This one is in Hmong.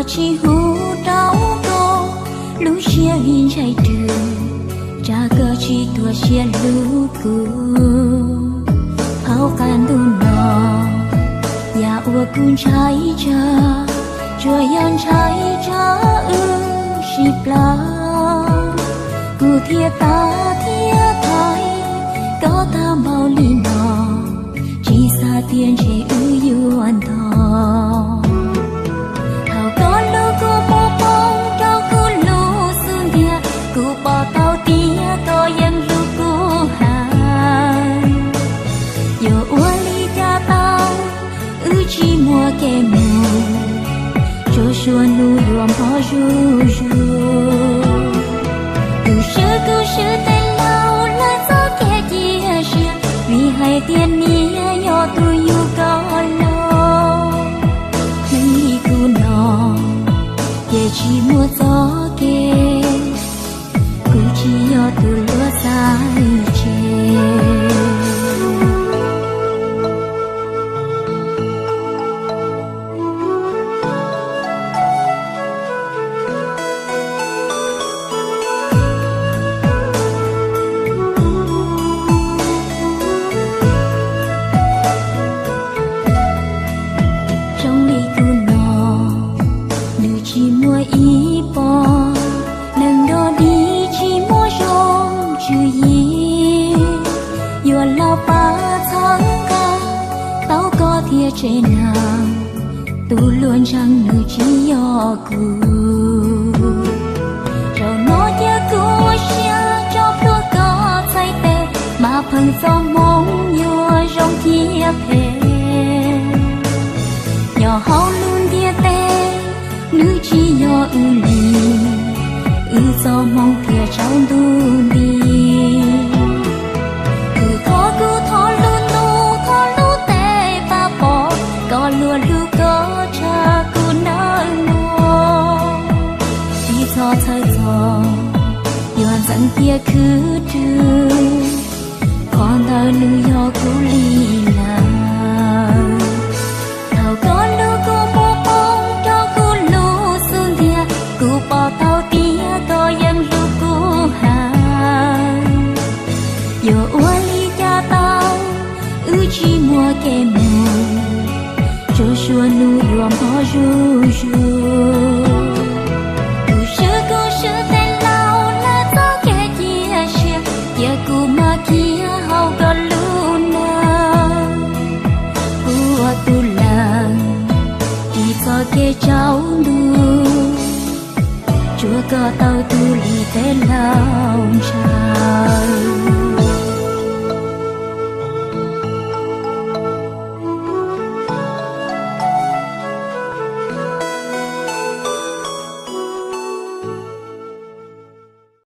Tsis hu rau koj lub siab vim ntshai rwg, tsam koj tsis tuag siab hlub kuv. Hauv qab ntuj no, yam uas kuv ntshai tsawg, tsuas yog ntshai tsawg wb sib plab. Kuv thiaj tab thiab thaiv koj tag npaum li no, tsis xav tias ntshe wb yuav ntog. Thaum koj lub kua muag poob rau kuv lub xub ntiag, kuv pom tau tias koj yeej hlub kuv heev. Yuav ua li cas tau, wb tsis muaj kev mus, tsuas suav hnub yuav npog zuj zus. Kuv swb kuv swb tej laus lawv txoj kev cia siab, vim hais tias niam yog tus yug koj los. Neeg li kuv no, ces tsis muaj txoj kev, kuv tsis yog tus luag xaiv tseg. Zoo li kuv no, nws tsis muaj ib pob, neeg nrog dig tsis muaj zoo tswv yim. Yuav los pab txhawb nqa tau koj thiab tsev neeg, tus luag ntseeg nws tsis yog kuv. Zaum no cia kuv ua siab tso plhuav koj txhais tes, mas pheej txoj hmoo yuav zoo thiab phem. Nyob hauv lub ntiaj teb, nws tsis yog wb li, wb txoj hmoo thiaj tsaus ntuj nti. Kuv thov, kuv thov lub ntuj, thov lub teb pab pom, koj luag hlub koj tshaj kuv nawb mog. Tsis txhob txhawj txog, yuav ntxeev tias khwv rwg, qhov ntawd nws yog kuv li lawm. Thaum koj lub kua muag poob rau kuv lub xub ntiag, kuv pom tau tias koj yeej hlub kuv heev. Yuav ua li cas tau, wb tsis muaj kev mus, tsuas suav hnub yuav npog zuj zus.